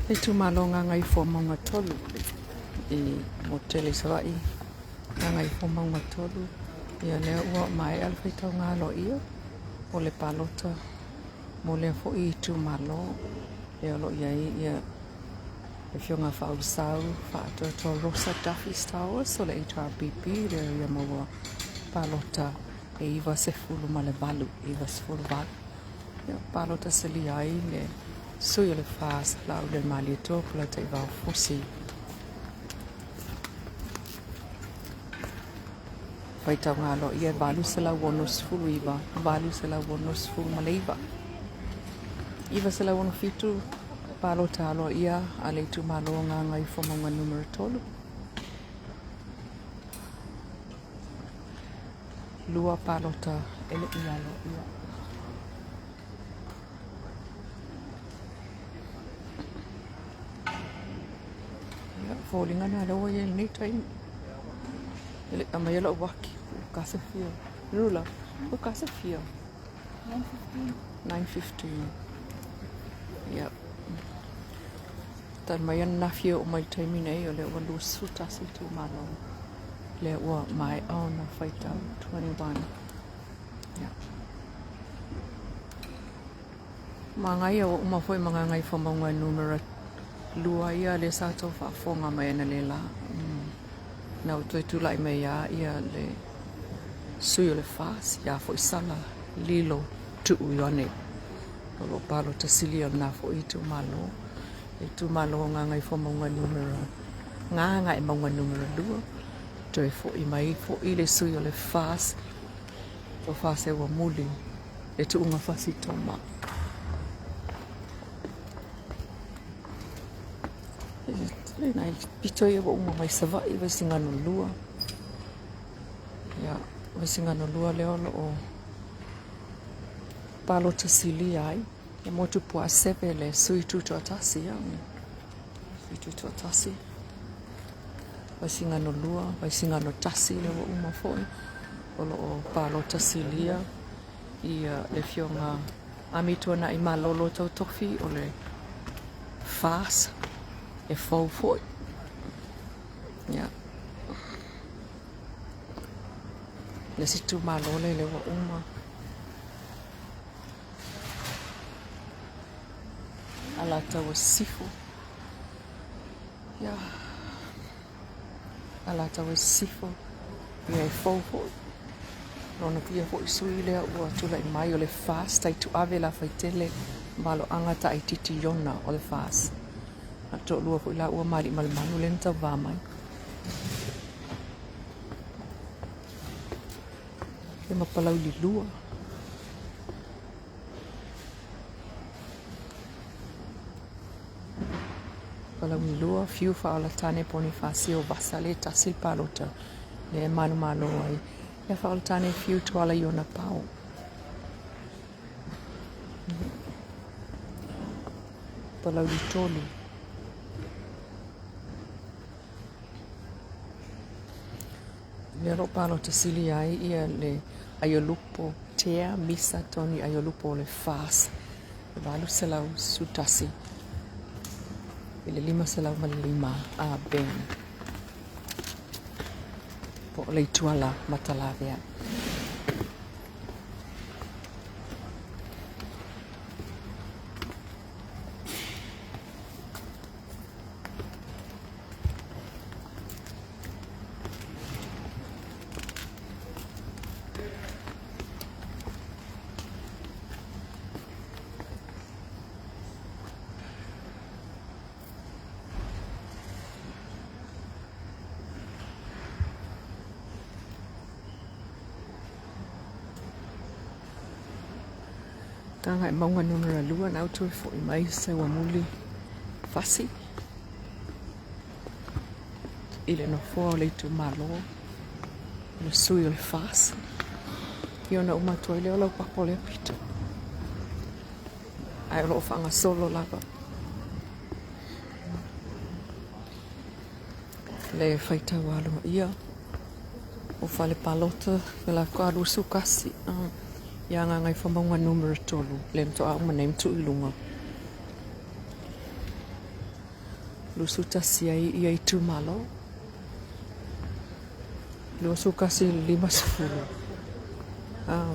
Le itumalo Gagaifomauga 3 i motu tele i Savaii. Gagaifomauga 3, ia lea ua maea le faitauga aloaia o le palota mo lea foi itumalo. Lea o lo o i ai ia le Afioga Faaulusau Faatoatoa Rosa Duffy Stowers o le HRPP, lea ia maua palota e 98, 98. Ia, palota silia ai le sui o le FAS Laaulialemalietoa Polataivao Fosi. Faitauga aloaia e 869, 869. 967 palota aloaia a le itumalo Gagaifomauga numera 3. Lua palota e le i aloaia. Ia, foliga na lea ua i ai i lenei taimi. E le i aumaia lau uaki, ua kasefia. Rula, ua kasefia. 9:15. Ia. Talu mai ananafi e oo mai i le taimi nei, o lea ua 21 itumalo. Lea ua maea ona faitau 21. Ia. Magaia ua uma foi ma Gagaifomauga numera 2 ia lea sa tou faafofoga mai analeila. Na ua toe tulai mai lava ia le sui o le FAS ia foi Sala Lilo Tuu Ioane o lo o palota silia o lena foi itumalo. Le itumalo o Gagaifomauga numera Gagaemauga numera 2 toe foi mai foi le sui o le FAS o Faseuamuli le tuuga Fasitoma. Nai pito ia ua uma mai Savaii, Vaisigano 2. Ia, Vaisigano 2 lea o lo o palota silia ai. E motu Puaseve le sui tutoatasi, ia. Sui tutoatasi. Vaisigano 2, Vaisigano 1 lea ua uma foi. O lo o palota silia ia le Afioga Amituanai Malolo Tautofi o le FAS e fou foi. Ia. Le isi itumalo lea lea ua uma. Alataua Sisifo. Ia. Alataua Sisifo. Ia e fou foi. Lona ia foi sui lea ua tulai mai o le FAS Taituave Lafaitele Valoaga Taaititi Iona o le FAS. A toalua foi la ua ma Aliimalemanu lea na tauva mai. Ia ma Palauli 2. Palauli 2, Fiu Faaolatane Ponifasio Vasa le tasi le palota lea e manumalo ai. Ia Faaolatane Fiu Tuala Iona Pao. Palauli 3. Lea o lo o palota silia ai ia le Aiolupo Tea Misa Tony Aiolupo o le FAS e 811 i le 505 a Ben po o Leituala Matalavea. Gagaemauga numera 2 na toe foi mai Seuamuli Fasi i le nofoa o le itumalo o le sui o le FAS. Ia ona uma atu ai lea o lau papa o lea pito. Ae o lo o faagasolo lava le faitau aloaia o fale palota i le la 21 ia Gagaifomauga numera 3 lea na faatoa uma nei ma tuu i luga. 21 ai ia itumalo. 21 50. Ah,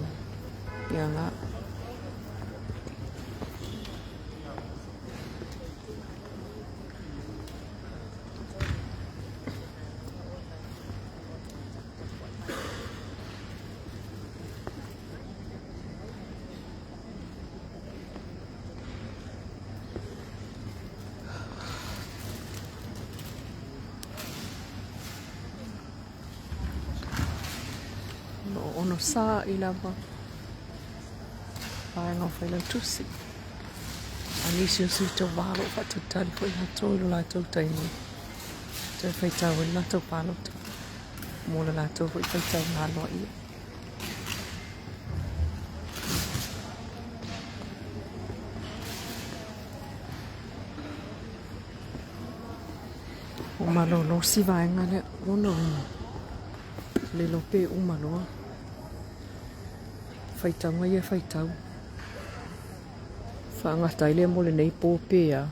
ia nga. Lo o onosaʻi lava vaega o Failautusi a nisi o sui tauva o lo o faatalitali foi latou i lo latou taimi toe faitau ai le latou palota mo le latou foi faitauga aloaia. Ua malolo si vaega lea lona uiga le iloa pe uma loa faitauga ia e faitau faagata ai lea mo lenei po pe a.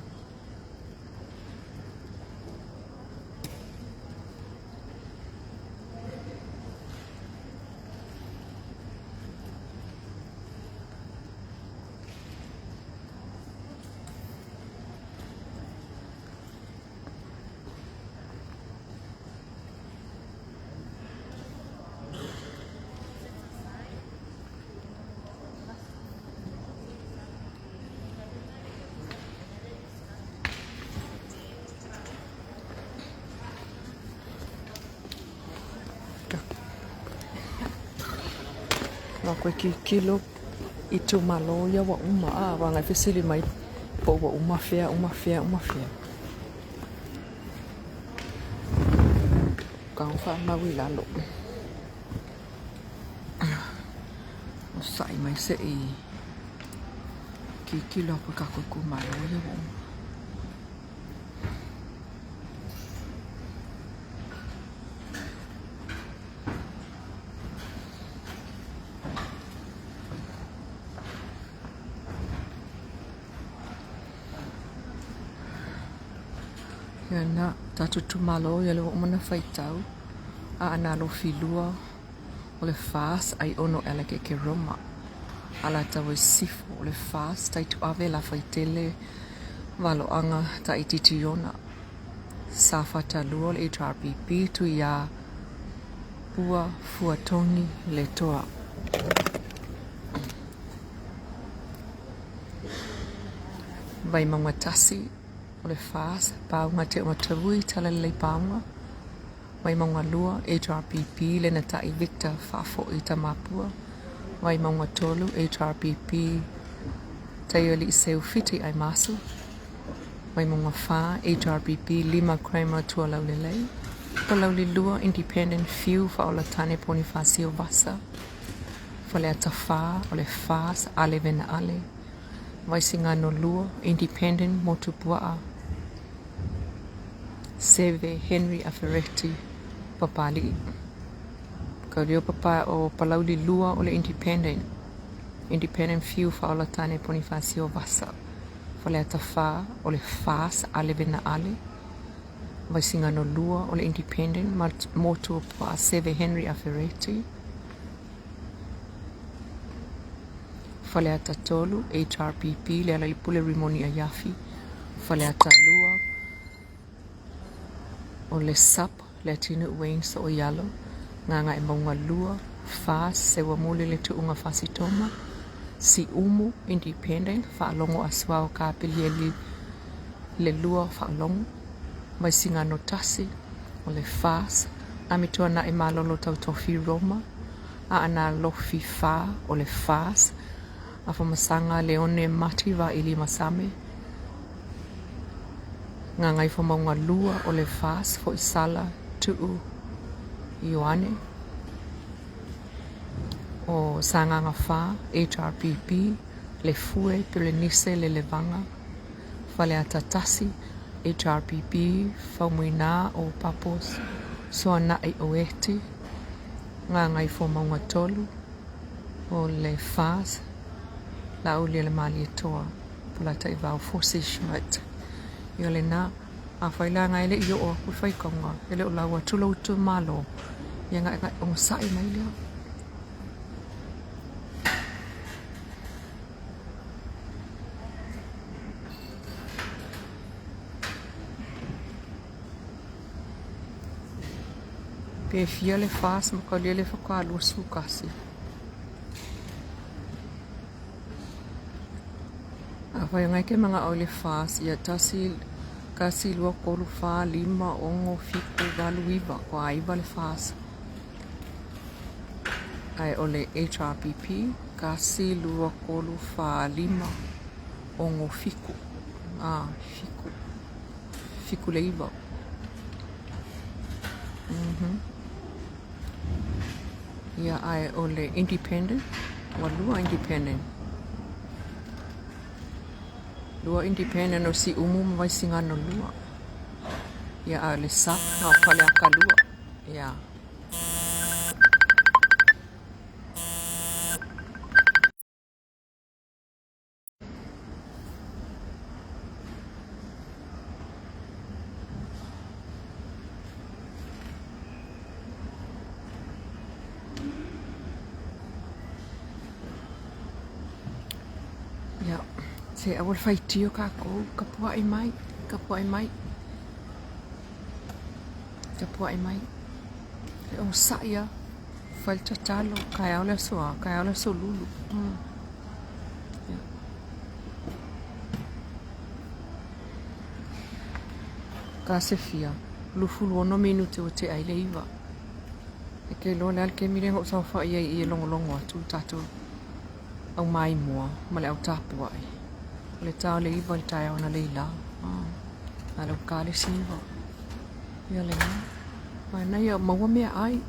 Ua koe kikilo itumalo ia ua uma a ua agai fesili mai po ua uma fea uma fea uma fea. Kau faamau i lalo. Onosai mai se i kikilo aku i kākou itumalo ia ua uma. Ia na tatou itumalo ia lea ua uma ona faitau Aana Alofi 2 o le FAST Aiono Alakeke Roma Alataua i Sisifo o le FAST Taituave Lafaitele Valoaga Taititi Iona Safata 2 o le HRPP Tuiā Pua Fuatogi Letoa. Vaimauga 1 o le FAST Pauga Teumataui Talalelei Pauga Vaimauga 2 HRPP Lenatai Victor Faafoi Tamapua Vaimauga 3 HRPP Taialii Seu Fiti Aimasu Vaimauga 4 HRPP Lima Kramer Tualaulelei Palauli 2 Independent Fiu Faaolatane Ponifasio Vasa Faleata 4 o le FAST Ale Vena Ale Vaisigano 2 Independent Motupuaa Seve Henry Afereti Papali'i Kaulio Papa o Palauli 2 o le Independent Independent Fiu Faaolatane Ponifasio Vasa Faleata 4 o le FAST Ale Vena Ale Vaisigano 2 o le Independent Motupuaa Seve Henry Afereti Faleata 3 HRPP Lealailepule Rimoni Aiafi Faleata 2 o le SUP Leatinuu Wayne Sooialo Gagaemauga 2 FAST Seuamuli Le Tuuga Fasitoma Siumu Independent Faalogo Asuao Kapelieli Le Lua Faalogo Vaisigano 1 o le FAST Amituanai Malolo Tautofi Roma Aana Alofi 4 o le FAST Afamasaga Leone Mati Vaili Masame Gagaifomauga 2 o le FAST Foisala Tuu Ioane o Sagaga 4 HRPP Lefue Pelenise Lelevaga Faleata 1 HRPP Faumuina o Papo Soanai Oeti Gagaifomauga 3 o le FAST Laaulialemalietoa Polataivao Fosi Schmidt. Ia lena. Afai leaga e le i oo atu le faitauga, e le o lau atu lou itumalo, ia na e onosai mai lea. Pe fia le FAS ma talia le faatoa 21. Afai e te manao i le FAS, ia 1, 1, 2, 3, 4, 5, 6, 7, 8, 9, faatoa 9 le FAS. Ae o le HRPP, 1, 2, 3, 4, 5, 6, 7, a, 7, 7 le 9. Ia, ae o le Independent, ua lua Independent. Lua Independent o Siumu ma Vaisigano 2. Ia, ae o le SUP na o Faleata 2. Ia. Ia, se aua le faitio tatou, tapuai mai, tapuai mai, tapuai mai. E onosai lava, fai le tatalo, taeao le aso a, taeao le aso lulu. Ta se fia, 26 minute ua tea ai le 9. E te iloa o le a le taimi lea na ou saofai ai i i e logologo atu i le tatou au maimoa ma le au tapuai. O le ta o le 9 i le taeao analeila. A o lea ua ta le isi 9. Ia lena. Manaia, maua meaai.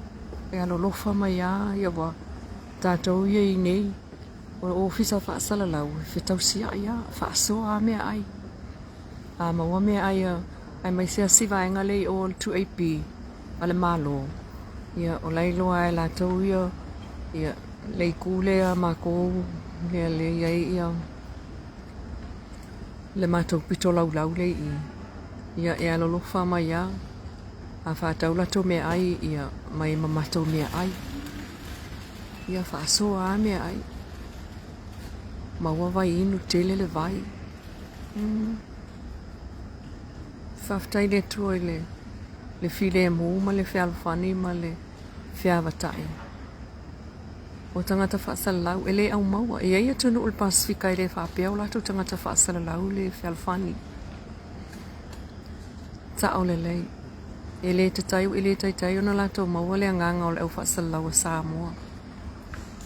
E alolofa mai lava ia ua tatou ia i nei. O le ofisa faasalalau e fetausiai lava, faasoa lava meaai. A maua meaai aemaise lava si vaega lea i o le 2AP a le Malo, ia o la e iloa lava e latou ia ia le itu lea a matou lea e i ai ia le matou pitolaulau lea i i, ia e alolofa mai lava. A faatau latou meaai ia mai ma matou meaai. Ia faasoa lava meaai. Maua vai inu, tele le vai. Faafetai i le Atua i le filemu ma le fealofani ma le feavatai. O tagata faasalalau e le aumaua. E i ai atunuu o le Pasefika e le faapea o latou tagata faasalalau le fealofani. Sao lelei. E le tatau, e le taitai ona latou maua le agaga o le au faasalalau a Samoa.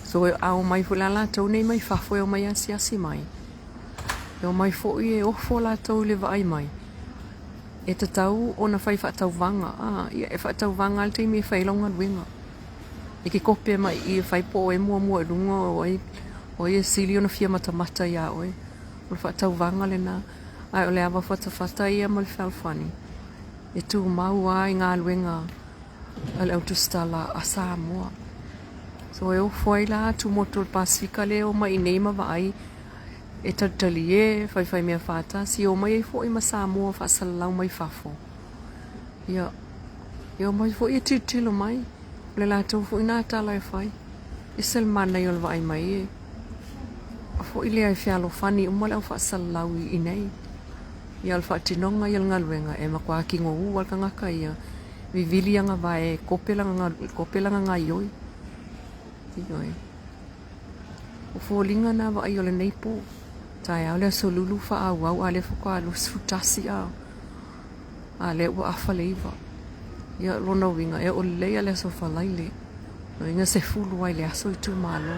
So a omai foi la latou nei mai fafo e omai asiasi mai, e omai foi e ofo latou i le vaai mai, e tatau ona fai faatauvaga, a, ia e faatauvaga lava le taimi e fai ai lau galuega. E te kope mai i i e fai po o oe e muamua i luga o ai, o ai e sili ona fia matamata iā oe. O le faatauvaga lena. Ae o le ava fatafata ia ma le fealofani, e tumau lava i galuega a le autusitala a Samoa. So e ofo ai la atumotu o le Pasefika lea e omai i nei ma vaai e talitalie, faifai mea faatasi, e omai ai foi ma Samoa faasalalau mai fafo. Ia, e omai foi e tilotilo mai, o le latou foi na tala e fai. E ese le manaia o le vaai mai e foi lea e fealofani uma le au faasalalau i inei. Ia o le faatinoga ia o le galuega e matua tigoū lava le tagata ia vivili ana vae e kope lana kope lana gaioi. Ioe. O foliga na vaai o lenei po. Taeao le aso lulu faaauau a lea faatoa 21 a a lea ua afa le 9. Ia o lona uiga e oo lelei lava le aso Faraile. Lona uiga 10 lava i le aso itumalo.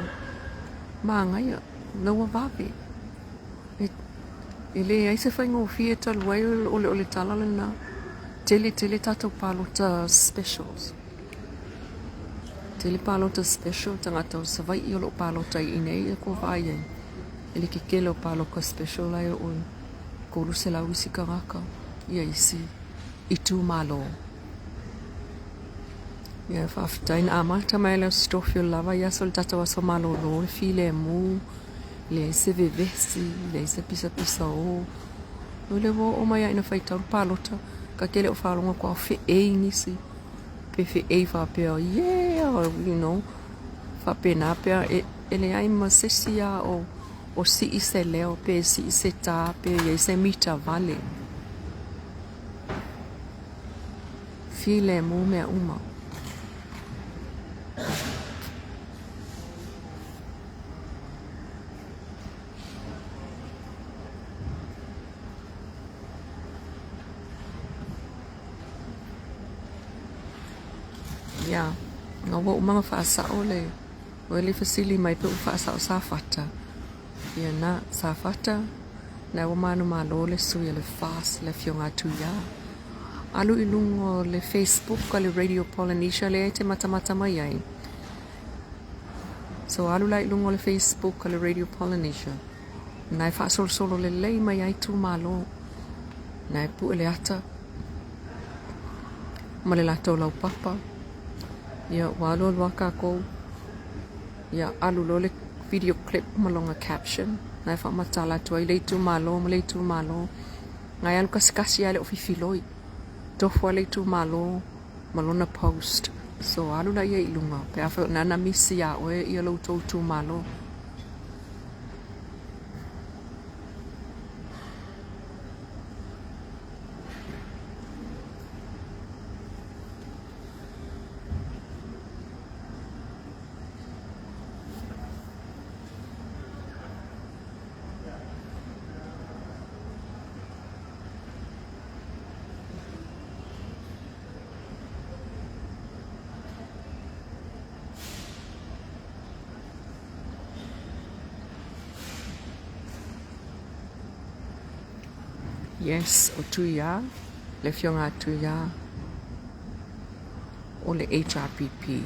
Manaia, o lea ua vave. E leai se faigofie talu ai o le tala lena. Tele tele tatou palota specials. Tele palota special tagata o Savaii o lo o palota i inei e kua vaai ai. E le kekele o palota special la e oo i 300 isi tagata ia isi itumalo. Ia faafetai na amata mai le Aso Tofi o le lava ia aso le tatou aso malolo le filemu. Leai se vevesi, leai se pisapisaō. O lea ua oo mai lava ina faitau le palota, ta te le o faalogo atu lava o feei nisi, pe feei faapea, yeah, you know, faapena pe a e leai ma se isi lava o sii se leo pe sii se tā pe i ai se mita vale. Filemu mea uma. Ia, ina ua uma ona faasao le, ua le fesili mai pe ua faasao Safata. Ia na, Safata, na ua manumalo le sui a le FAST, le afioga a Tuia. Alu i luga o le Facebook a le Radio Polynesia lea e te matamata mai ai. So alu la i luga o le Facebook a le Radio Polynesia. Na e faasolosolo lelei mai ai itumalo. Na e pue le ata ma le latou laupapa. Ia, ua alualu lava kākou. Ia, alu loa le video clip ma lona caption. Na e faamatala atu ai le itumalo ma le itumalo. Na e alu kasikasi lava e le o fifiloi. Tofu lava le itumalo ma lona post. So, alu laia i luga pe afai o lena na misi iā oe ia lo outou itumalo. Yes, o Tuiā, le afioga a Tuiā o le HRPP.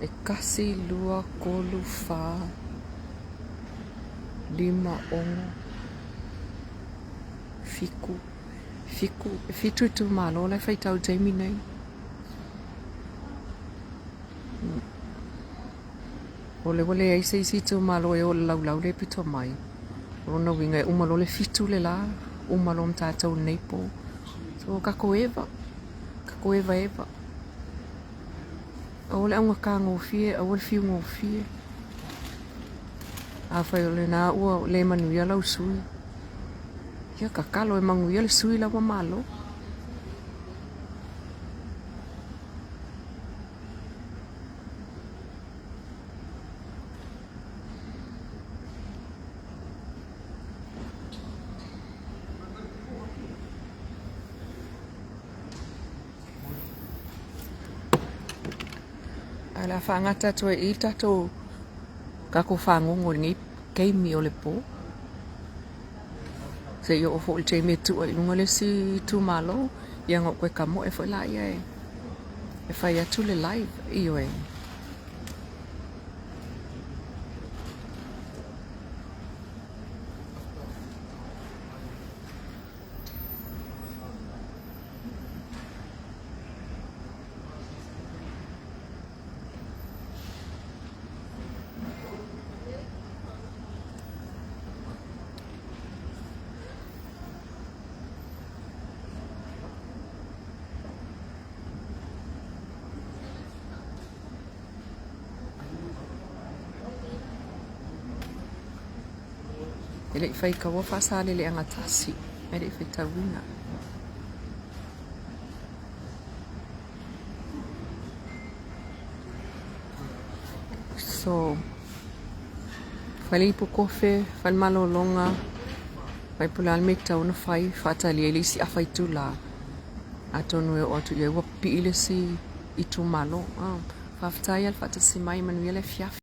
E kasi, lua, kolu, whā, lima, ono, fiku, fiku, e fitu itumalo la e faitau i le taimi nei. O lea ua leai se isi itumalo e oo i le laulau lea e pito mai. O lona uiga e uma loa le 7 le la, uma loa ma tatou i lenei po. So tatou eva, tatou evaeva. Aua le augata gofie, aua le fiu gofie. Afai o lena ua le manuia lau sui, ia tatalo e manuia le sui la ua malo. Ae o le a faagata atu ai i i le tatou tatou fagogo i lenei taimi o le po. Se i oo foi i le taimi e tuu ai i luga le isi itumalo, ia ona ou toe tamoe foi lea e fai atu le live. Ioe. E le i faitaua Faasaleleaga tasi, e le i faitauina. So, fai le ipu kofe, fai le malologa, fai po o le a le mea e tatau ona fai, faatali ai le isi afa itula. Atonu e oo atu i ai ua pipii le isi itumalo. Faafetai lava le faatasi mai, manuia le afiafi.